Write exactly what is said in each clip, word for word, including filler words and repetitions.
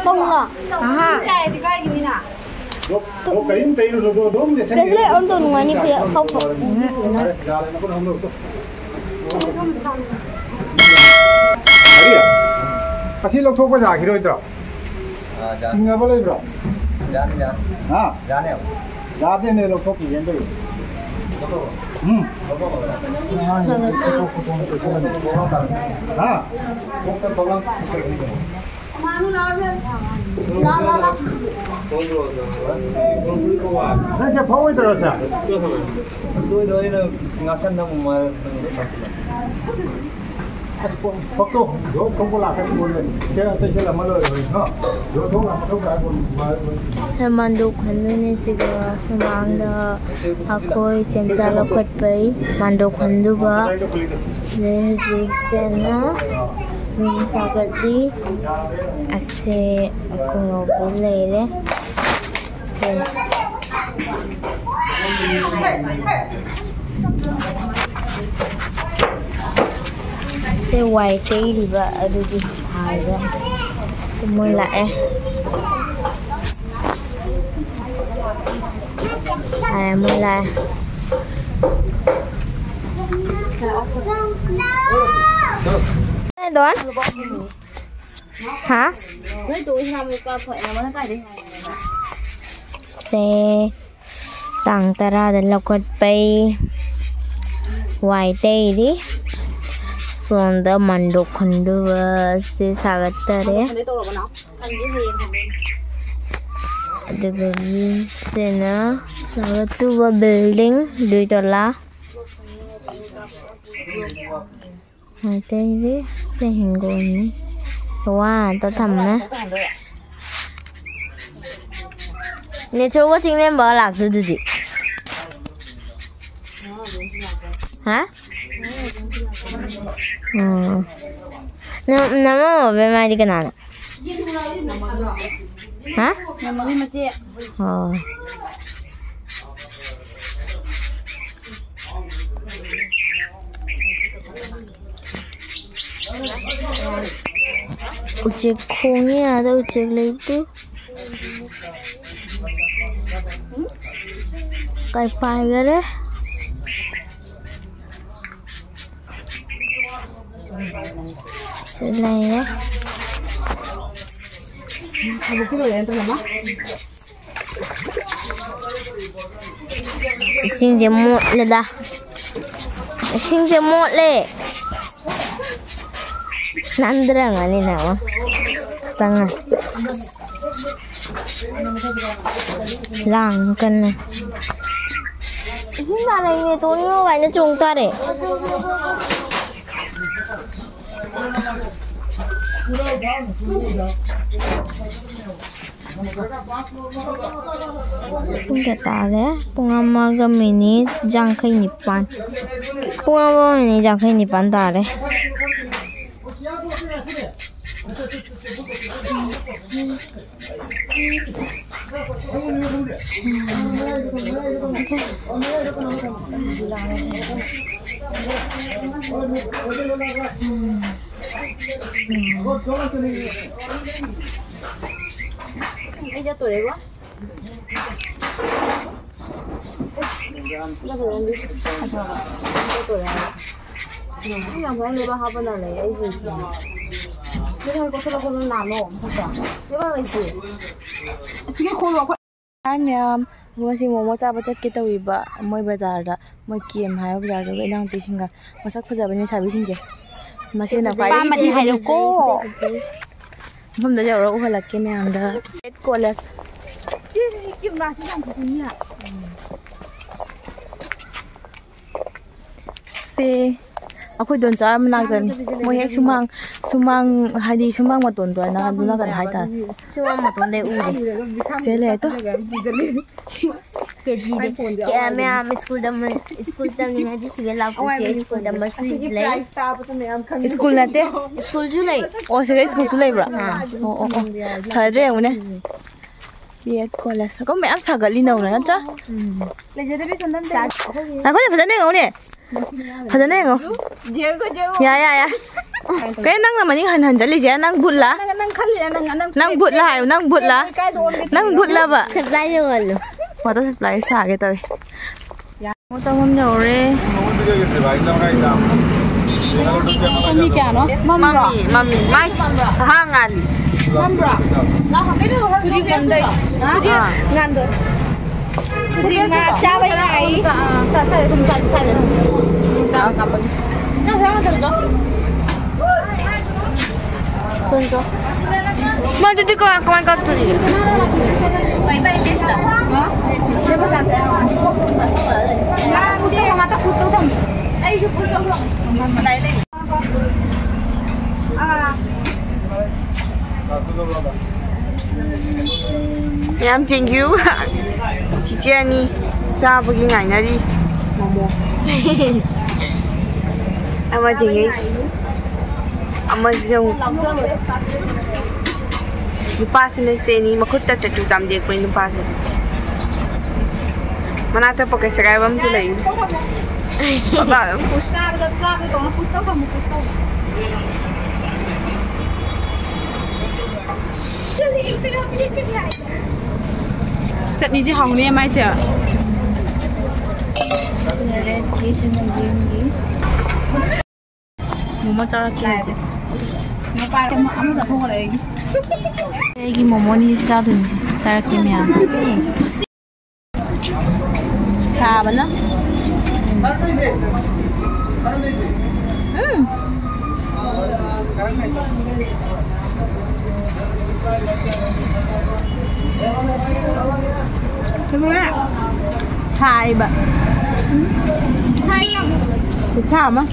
ꯐꯧꯔꯣ? ꯑꯍꯥ꯫ ꯂꯣꯛ, ꯂꯣꯛ ꯀꯔꯤꯝ ꯇꯩꯔꯨꯅꯨꯀꯣ, ꯑꯗꯨꯝ ꯂꯦꯁꯟ ꯕ꯭ꯔꯦꯁꯂꯦꯠ ꯑꯣꯟ ꯇꯧꯅꯨꯡꯉꯥꯏꯅꯤ, ꯐꯩ, ꯐꯧ, ꯐꯧ꯫ ꯌꯥꯔꯦ, ꯌꯥꯔꯦ, ꯅꯈꯨꯠ ꯍꯥꯝꯗꯣꯛꯑꯣ, ꯆꯣ꯫ ꯀꯔꯤ? ꯑꯁꯤ ꯂꯧꯊꯣꯛꯄ ꯌꯥꯈꯤꯔꯣꯏꯗ꯭ꯔꯣ? ꯑꯥ, ꯌꯥꯅꯤ꯫ ꯆꯤꯡꯅꯕ ꯂꯩꯕ꯭ꯔꯣ? ꯌꯥꯅꯤ, ꯌꯥꯅꯤ꯫ ꯍꯥ? ꯌꯥꯅꯤ꯫ ꯌꯥꯗꯦꯅꯦ, ꯂꯧꯊꯣꯛꯄꯤꯒꯦꯅ ꯇꯧꯔꯤꯅꯦ꯫ ꯎꯝ꯫ ꯁꯥꯒꯠꯂꯦ꯫ ꯍꯥ? ꯅꯪꯁꯦ ꯐꯥꯎꯔꯣꯏꯗ꯭ꯔꯣ, ꯁꯦ? ꯂꯣꯏꯗꯣ ꯑꯩꯅ ꯉꯥꯛꯁꯟ ꯅꯝꯃꯨ ꯃꯥꯜꯂꯦ꯫ ꯑꯁ, ꯄꯣ-, ꯄꯣꯠꯇꯣ ꯌꯣ ꯊꯣꯛꯄ ꯂꯥꯛꯀꯅꯤ ꯃꯣꯏ꯫ ꯁꯦ, ꯑꯇꯩ ꯁꯦ ꯑꯃ ꯂꯣꯏꯔꯦ, ꯍꯣꯏ, ꯍꯣ꯫ ꯌꯣ ꯊꯣꯛ ꯂꯥꯛꯀꯗꯧ ꯉꯥꯏ ꯄꯣꯠ ꯃꯥꯜꯂꯦ ꯃꯣꯏ꯫ ꯁꯦ ꯃꯥꯟꯗꯣꯞ ꯈꯟꯗꯣꯏꯅꯦ ꯁꯤꯒ ꯃꯃꯥꯡꯗ ꯑꯩꯈꯣꯏ ꯆꯦꯝꯆꯥ ꯂꯧꯈꯠꯄꯩ ꯃꯥꯟꯗꯣꯞ ꯈꯟꯗꯨꯕ꯫ ꯑꯗꯩ ꯍꯧꯖꯤꯛꯁꯤꯅ ꯃꯤ ꯁꯥꯒꯠꯂꯤ꯫ ꯑꯁꯦ ꯑꯩꯈꯣꯏ ꯉꯧꯕ ꯂꯩꯔꯦ꯫ ꯁꯦ꯫ ꯁꯦ ꯋꯥꯏ ꯇꯩꯔꯤꯕ ꯑꯗꯨꯒꯤ ꯍꯥꯏꯕ ꯃꯣꯏ ꯂꯥꯛꯑꯦ꯫ ꯑꯦ, ꯃꯣꯏ ꯂꯥꯛꯑꯦ꯫ ꯗꯣꯟ? ꯍꯥ? ꯅꯣꯏ ꯇꯣ ꯍꯤꯔꯥꯃꯣꯏ ꯀꯥ ꯊꯣꯛꯑꯦ, ꯅꯪꯉꯣꯟꯗ ꯀꯥꯏꯗꯩ ꯍꯥꯏꯔꯤꯅꯣ? ꯁꯦ, ꯇꯥꯡ ꯇꯔꯥꯗ ꯂꯧꯈꯠꯄꯩ ꯋꯥꯏ ꯇꯩꯔꯤ꯫ ꯁꯣꯝꯗ ꯃꯟꯗꯣꯞ ꯈꯟꯗꯨꯕ ꯁꯤ ꯁꯥꯒꯠꯇꯔꯦ꯫ ꯃꯟꯗꯣꯞ ꯈꯟꯗꯣꯏ ꯇꯧꯔꯕꯣ ꯅꯪ? ꯈꯟꯗꯦ, ꯍꯌꯦꯡ ꯈꯟꯗꯣꯏꯅꯤ꯫ ꯑꯗꯨꯒ ꯁꯤꯅ ꯁꯥꯒꯠꯇꯨꯕ building, ꯗꯨꯏ ꯇꯣꯂꯥ꯫ ꯑꯇꯩꯗꯤ ꯁꯤ ꯍꯤꯡꯒꯣꯜꯅꯤ꯫ ꯋꯥ ꯑꯝꯇ ꯊꯝꯃꯦ꯫ ꯅꯦꯆꯧꯒ ꯆꯤꯡꯂꯦꯝꯕꯒ ꯂꯥꯛꯇꯣꯏꯗꯨꯗꯤ꯫ ꯍꯥ? ꯎꯝ꯫ ꯅ-, ꯅꯃꯧ ꯑꯕꯦꯝꯃ ꯍꯥꯏꯗꯤ ꯀꯅꯥꯅꯣ? ꯍꯥ? ꯅꯃꯧꯒꯤ ꯃꯆꯦ꯫ ꯑꯣ꯫ ꯎꯆꯦꯛ ꯈꯣꯡꯉꯤ ꯑꯥꯗ, ꯎꯆꯦꯛ ꯂꯩꯇꯦ꯫ ꯀꯥꯏ ꯄꯥꯏꯈꯔꯦ? ꯁꯤ ꯂꯩꯔꯦ꯫ ꯏꯁꯤꯡꯁꯦ ꯃꯣꯠꯂꯦꯗ꯫ ꯏꯁꯤꯡꯁꯦ ꯃꯣꯠꯂꯦ꯫ ꯅꯥꯟꯗ꯭ꯔꯉꯅꯤ ꯅꯥꯎ꯫ ꯆꯪꯉ꯫ ꯂꯥꯡ ꯀꯟꯅ꯫ ꯏꯁꯤꯡ ꯇꯥꯔꯛꯏꯅꯦ, ꯇꯣꯅꯤꯌꯣ ꯀꯥꯏꯅ ꯆꯣꯡ ꯇꯥꯔꯦ꯫ ꯄꯨꯡ ꯀꯌꯥ ꯇꯥꯔꯦ? ꯄꯨꯡ ꯑꯃꯒ ꯃꯤꯅꯤꯠ ꯌꯥꯡꯈꯩ ꯅꯤꯄꯥꯟ꯫ ꯄꯨꯡ ꯑꯃꯒ ꯃꯤꯅꯤꯠ ꯌꯥꯡꯈꯩ ꯅꯤꯄꯥꯟ ꯇꯥꯔꯦ꯫ ꯑꯩ ꯆꯠꯇꯣꯔꯦꯕꯣ꯫ ꯆꯠꯇꯣꯔꯦ ꯍꯥꯏꯕ꯫ ꯌꯥꯝ ꯍꯣꯡꯅꯦꯕ ꯍꯥꯞꯄꯅ ꯂꯩ ꯑꯩꯒꯤ꯫ ꯅꯣꯏ ꯍꯣꯏ ꯀꯣꯠꯁꯜꯂꯛꯄꯗꯣ ꯅꯥꯜꯂꯣ ꯃꯊꯛꯇ꯫ ꯂꯩꯕꯥꯛ ꯂꯩꯇꯦ꯫ ꯑꯁꯤꯒꯤ ꯈꯣꯡꯗꯣ ꯑꯩꯈꯣꯏ ꯍꯥꯏ ꯃꯌꯥꯝ, ꯉꯁꯤ ꯃꯣꯃꯣ ꯆꯥꯕ ꯆꯠꯀꯦ ꯇꯧꯔꯤꯕ ꯃꯣꯏ ꯕꯖꯥꯔꯗ, ꯃꯣꯏ ꯀꯦꯝ ꯍꯥꯏꯕ ꯕꯖꯥꯔꯗꯨꯒ ꯏꯅꯥꯎꯅꯨꯄꯤꯁꯤꯡꯒ꯫ ꯃꯁꯛ ꯐꯖꯕꯅꯤ ꯂꯩꯁꯥꯕꯤꯁꯤꯡꯁꯦ꯫ ꯃꯁꯤꯅ ꯈ꯭ꯋꯥꯏꯗꯒꯤ ꯑꯄꯥꯝꯕꯗꯤ ꯍꯥꯏꯔꯣꯀꯣ꯫ ꯃꯐꯝꯗ ꯌꯧꯔꯒ ꯎꯍꯜꯂꯛꯀꯦ ꯃꯌꯥꯝꯗ꯫ ꯀꯣꯂꯦꯖ꯫ ꯁꯦ, ꯑꯩꯈꯣꯏ ꯗꯣꯟꯆꯥ ꯃꯅꯥꯛꯇꯅꯤ꯫ ꯃꯣꯏ ꯍꯦꯛ ꯁꯨꯃꯥꯡ, ꯁꯨꯃꯥꯡ, ꯍꯥꯏꯗꯤ ꯁꯨꯃꯥꯡ ꯃꯇꯣꯟꯗꯣ ꯍꯥꯏꯅ ꯑꯗꯨ ꯅꯥꯀꯟ ꯍꯥꯏꯇꯥꯔꯦ꯫ ꯁꯨꯃꯥꯡ ꯃꯇꯣꯟꯗꯩ ꯎꯔꯦ꯫ ꯁꯦ ꯂꯩꯔꯦ ꯇꯨ꯫ ꯀꯦꯖꯤꯗꯤ꯫ ꯀꯦ-, ꯃꯌꯥꯝ ꯁ꯭ꯀꯨꯜꯗ ꯑꯃ-, ꯁ꯭ꯀꯨꯜ ꯇꯝꯃꯤꯉꯩꯗꯤ ꯁꯤꯗ ꯂꯥꯛꯄꯁꯦ ꯁ꯭ꯀꯨꯜꯗ ꯃꯁꯨ ꯂꯩ꯫ ꯁ꯭ꯀꯨꯜ ꯅꯠꯇꯦ꯫ ꯁ꯭ꯀꯨꯜꯁꯨ ꯂꯩ꯫ ꯑꯣ, ꯁꯤꯗ ꯁ꯭ꯀꯨꯜꯁꯨ ꯂꯩꯕ꯭ꯔꯣ? ꯑꯥ꯫ ꯑꯣ, ꯑꯣ, ꯑꯣ꯫ ꯐꯗ꯭ꯔꯦ ꯌꯦꯡꯉꯨꯅꯦ꯫ ꯕꯤ ꯑꯦꯗ ꯀꯣꯂꯦꯖ꯫ ꯀꯣ ꯃꯌꯥꯝ ꯁꯥꯒꯠꯂꯤ ꯅꯧꯅ ꯅꯠꯇ꯭ꯔꯥ? ꯎꯝ꯫ ꯂꯩꯖꯗꯕꯤ ꯁꯣꯝꯗꯝꯗ꯫ ꯉꯥꯏꯈꯣꯅꯦ, ꯐꯖꯅ ꯌꯦꯡꯉꯨꯅꯦ꯫ ꯐꯖꯅ ꯌꯦꯡꯉꯣ꯫ ꯌꯦꯡꯉꯣ, ꯌꯦꯡꯉꯣ꯫ ꯌꯥ, ꯌꯥ, ꯌꯥ꯫ ꯀꯩꯅꯣ ꯅꯪꯅ ꯃꯅꯤꯡ ꯍꯟ ꯍꯟ ꯆꯠꯂꯤꯁꯦ? ꯅꯪ ꯚꯨꯠꯂꯥ? ꯅꯪ, ꯅꯪ ꯈꯜꯂꯤꯔꯥ? ꯅꯪ, ꯅꯪ ꯅꯪ ꯚꯨꯠꯂꯥ ꯍꯥꯏꯌꯣ, ꯅꯪ ꯚꯨꯠꯂꯥ? ꯀꯥꯏꯗ ꯑꯣꯟꯒꯦ ꯅꯪ ꯇꯧꯔꯤꯅꯣ? ꯚꯨꯠꯂꯕ? ꯁꯄ꯭ꯂꯥꯏ ꯌꯣꯜꯂꯣ꯫ ꯋꯥꯇꯔ ꯁꯄ꯭ꯂꯥꯏ ꯁꯥꯒꯦ ꯇꯧꯋꯦ꯫ ꯌꯥ꯫ ꯃꯣꯃꯣ ꯆꯥꯐꯝ ꯌꯧꯔꯦ꯫ ꯃꯤ ꯀꯌꯥꯅꯣ? ꯃꯝꯕ꯭ꯔꯣ? ꯃꯝꯃꯤ, ꯃꯝꯃꯤ꯫ ꯃꯥꯏ ꯑꯍꯥꯡ ꯉꯥꯜꯂꯤ꯫ ꯃꯝꯕ꯭ꯔꯣ? ꯍꯧꯖꯤꯛ ꯃꯝꯗꯣꯏ꯫ ꯍꯧꯖꯤꯛ ꯑꯥ꯫ ꯉꯥꯟꯗꯣꯏ꯫ ꯍꯧꯖꯤꯛ ꯉꯥ ꯆꯥꯕ ꯌꯥꯏ꯫ ꯁꯥ-, ꯁꯥ-, ꯁꯥ-, ꯁꯥ-, ꯁꯥ-, ꯁꯥ-, ꯀꯥꯞꯄꯒꯤ꯫ ꯆꯣ, ꯆꯣ꯫ ꯃꯗꯨꯗꯤ ꯀꯃꯥꯏ, ꯀꯃꯥꯏ ꯀꯥꯞꯇꯣꯔꯤꯒꯦ? ꯌꯥꯝ thank you꯫ ꯆꯤꯆꯦ ꯑꯅꯤ ꯆꯥꯕꯒꯤ ꯉꯥꯏꯅꯔꯤ꯫ ꯃꯣꯃꯣ꯫ ꯑꯃ ꯆꯤꯡꯉꯤ꯫ ꯑꯃꯁꯤꯁꯨ ꯑꯃꯨꯛ꯫ ꯅꯨꯄꯥꯁꯤꯅ ꯆꯦꯅꯤ ꯃꯈꯨꯠꯇ ꯇꯦꯇꯨ ꯆꯥꯝꯗꯦꯛꯄꯩ ꯅꯨꯄꯥꯁꯦ꯫ ꯃꯅꯥꯛꯇ ꯄꯣꯀꯦꯠ ꯁꯦꯒꯥꯏꯕ ꯑꯃꯁꯨ ꯂꯩ꯫ ꯄꯪꯆꯥꯗ ꯑꯗꯨꯝ push꯫ ꯆꯥꯕꯗ, ꯆꯥꯕꯗ ꯇꯧꯅ push ꯇꯧ ꯊꯝꯃꯨ, push ꯇꯧ꯫ ꯆꯠꯅꯤꯁꯦ ꯍꯥꯎꯅꯤ ꯃꯥꯏꯁꯦ꯫ ꯃꯣꯃꯣ ꯆꯥꯔꯛꯀꯦ ꯍꯧꯖꯤꯛ꯫ ꯑꯃ ꯆꯠꯊꯣꯛꯈ꯭ꯔꯦ ꯑꯩꯒꯤ꯫ ꯑꯩꯒꯤ ꯃꯣꯃꯣꯅꯤ ꯆꯥꯗꯣꯏꯅꯤ꯫ ꯆꯥꯔꯛꯀꯦ ꯃꯌꯥꯝ꯫ ꯁꯥꯕꯅ꯫ ꯎꯝ꯫ ꯁꯥꯏꯕ꯫ ꯈꯨꯠꯁꯥ ꯑꯃ꯫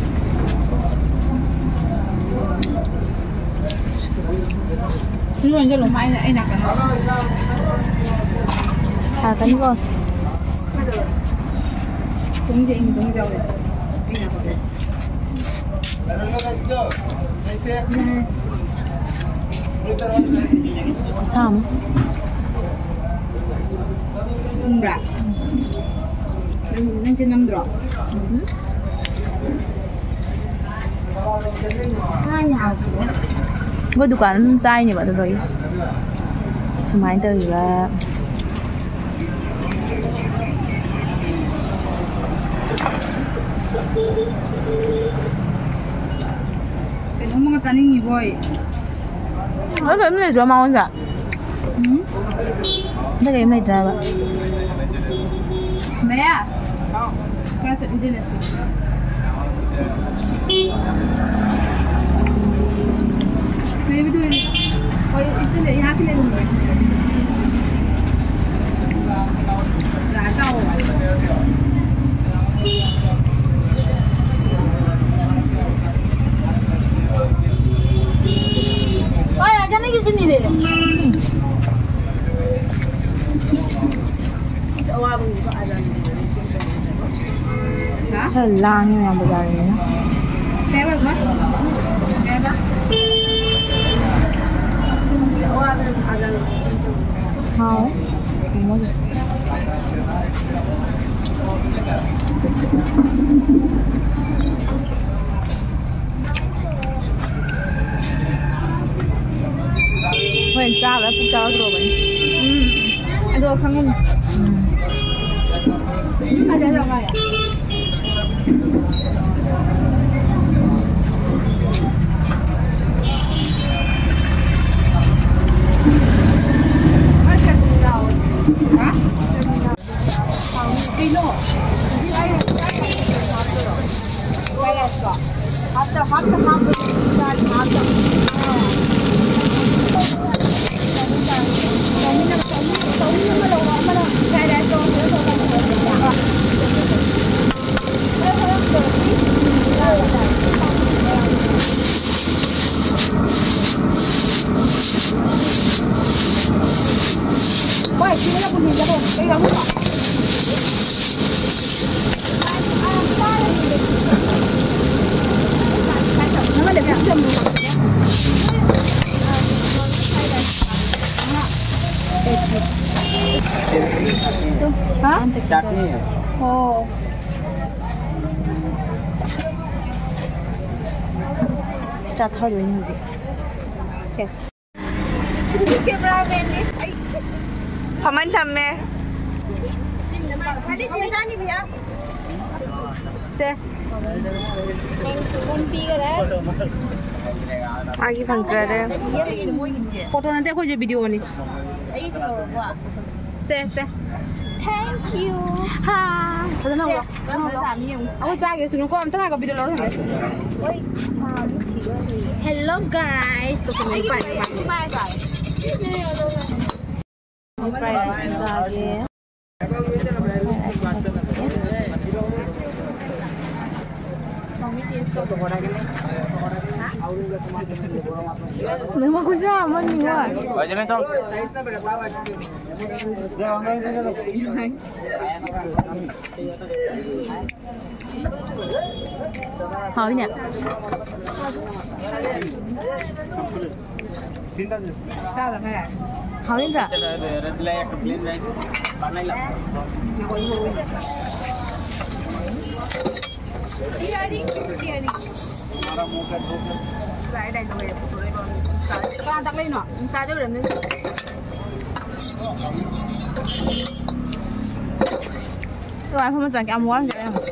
ꯂꯣꯟꯁꯤꯜꯂꯣ, ꯃꯥꯏꯅ ꯑꯩ ꯅꯥꯀꯟꯗ꯫ ꯁꯥꯔꯛꯀꯅꯤꯀꯣ꯫ ꯈꯨꯠꯁꯥ ꯑꯃ꯫ ꯅꯝꯕ꯭ꯔꯥ? ꯅꯪ, ꯅꯪꯁꯦ ꯅꯝꯗ꯭ꯔꯣ? ꯎꯝ꯫ ꯉꯥ ꯌꯥꯎꯕ꯭ꯔꯣ? ꯑꯩꯈꯣꯏ ꯗꯨꯀꯥꯟ ꯑꯗꯨꯝ ꯆꯥꯏꯅꯦꯕ ꯑꯗꯨꯗꯣ ꯑꯩ ꯁꯨꯃꯥꯏꯅ ꯇꯧꯔꯤꯕ꯫ ꯀꯩꯅꯣꯝꯃꯒ ꯆꯥꯅꯤꯡꯉꯤꯕꯣꯏ꯫ ꯑꯗꯨ ꯀꯔꯤꯝ ꯂꯩꯇ꯭ꯔꯣ ꯃꯉꯣꯟꯗ? ꯎꯝ? ꯑꯗꯨ ꯀꯔꯤꯝ ꯂꯩꯇ꯭ꯔꯕ? ꯃꯌꯥ? ꯍꯥꯎ꯫ ꯈꯔ ꯆꯠꯂꯨꯗꯦꯅꯦ꯫ ꯂꯩꯕ ꯊꯣꯛꯑꯦ꯫ ꯍꯣꯏ, ꯏꯆꯦ ꯂꯩ, ꯍꯥꯞꯀꯦ ꯂꯩꯔꯝꯃꯣꯏ꯫ ꯂꯥꯛꯑ ꯆꯥꯎꯑꯣ꯫ ꯍꯣꯏ, ꯑꯗꯨꯅ ꯌꯦꯡꯁꯤꯟꯕꯤꯔꯦ꯫ ꯈꯔ ꯂꯥꯡꯉꯦ ꯃꯌꯥꯝ ꯕꯖꯥꯔꯅꯤꯅ꯫ ꯍꯥꯎ꯫ ꯍꯣꯔꯦꯟ ꯆꯥꯕꯗ ꯄꯨꯛ ꯆꯥꯎꯔꯛꯇ꯭ꯔꯣꯕꯅꯤ꯫ ꯎꯝ꯫ ꯑꯗꯣ ꯈꯪꯉꯝꯅꯤ꯫ ꯎꯝ꯫ ꯍꯥ? ꯀꯩꯅꯣ? ꯍꯥꯞꯇ, ꯍꯥꯞꯇ, ꯍꯥꯞꯇ꯫ ꯍꯥ? ꯆꯥꯇ꯭ꯔꯤ꯫ ꯑꯣ꯫ ꯆꯥꯊꯗꯣꯏꯅꯤ ꯍꯧꯖꯤꯛ꯫ Yes꯫ ꯐꯝꯃꯟ ꯊꯝꯃꯦ꯫ ꯁꯦ꯫ ꯃꯥꯒꯤ ꯐꯪꯖꯔꯦ꯫ ꯐꯣꯇꯣ ꯅꯠꯇꯦ, ꯑꯩꯈꯣꯏꯁꯦ ꯚꯤꯗꯤꯑꯣꯅꯤ꯫ ꯁꯦ, ꯁꯦ꯫ Thank you꯫ ꯍꯥ꯫ ꯐꯖꯅ ꯍꯧꯔꯣ꯫ ꯐꯖꯅ ꯍꯧꯔꯣ꯫ ꯑꯩꯈꯣꯏ ꯆꯥꯒꯦ ꯁꯨꯅꯨꯀꯣ, ꯑꯝꯇ ꯉꯥꯏꯈꯣ, ꯚꯤꯗꯤꯑꯣ ꯂꯧꯔ ꯍꯜꯂꯦ꯫ ꯍꯣꯏ, ꯁꯥꯕꯅ ꯁꯤꯗꯣꯔꯦ꯫ Hello guys꯫ ꯇꯧꯁꯤꯜꯂꯣ, ꯄꯥꯏ, ꯄꯥꯏ꯫ ꯕꯥꯏ ꯕꯥꯏ꯫ ꯐ꯭ꯔꯥꯏ ꯔꯥꯏꯁ ꯆꯥꯒꯦ꯫ ꯅꯪ ꯃꯈꯨꯠꯁꯨ ꯌꯥꯝ ꯃꯟꯅꯤꯡꯉꯣ꯫ ꯍꯥꯎꯏꯅꯦ꯫ ꯍꯥꯎꯏꯗ꯭ꯔꯥ? ꯀꯅꯥ ꯇꯥꯛꯂꯛꯏꯅꯣ? ꯆꯥꯗꯧꯔꯝꯅꯤ꯫ ꯋꯥꯏꯐꯝ ꯃꯆꯥ ꯀꯌꯥꯝ ꯋꯥꯡꯒꯦ ꯌꯦꯡꯉꯣ꯫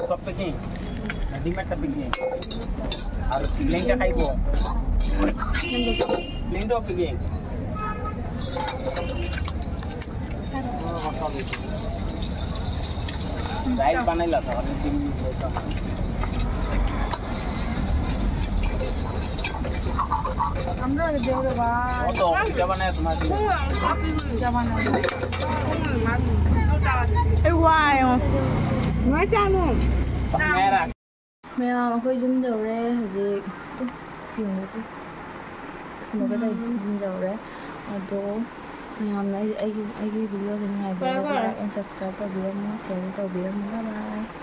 ꯀꯞꯄꯒꯤ, ꯅꯗꯤꯡ ꯃ ꯀꯞꯄꯒꯤ꯫ ꯑꯗꯨ ꯂꯦꯡꯒ ꯍꯥꯏꯕꯣ꯫ ꯂꯦꯡꯗꯣꯛꯄꯒꯤ꯫ Rice বানাইলা তো, অনেক দিন। আমরা দেবো বাবা। ও তো পিঠা বানায় তোমার। পিঠা বানায়। ꯑꯩ ꯋꯥꯔꯦꯉꯣ꯫ ꯅꯨꯡꯉꯥꯏ ꯆꯥꯅꯨ꯫ ꯃꯌꯥꯝ, ꯑꯩꯈꯣꯏ ꯌꯨꯝ ꯌꯧꯔꯦ ꯍꯧꯖꯤꯛ꯫ ꯇꯨ, ꯌꯦꯡꯉꯨ ꯇꯨ꯫ ꯀꯩꯅꯣꯒ ꯂꯩ, ꯌꯨꯝ ꯌꯧꯔꯦ꯫ ꯑꯗꯣ ꯃꯌꯥꯝꯅ ꯑꯩ, ꯑꯩꯒꯤ, ꯑꯩꯒꯤ ꯚꯤꯗꯤꯑꯣꯁꯦ ꯅꯨꯡꯉꯥꯏꯕꯤꯔꯒꯗꯤ like and subscribe ꯇꯧꯕꯤꯔꯝꯃꯣ, share ꯇꯧꯕꯤꯔꯝꯃꯣ꯫ Bye bye꯫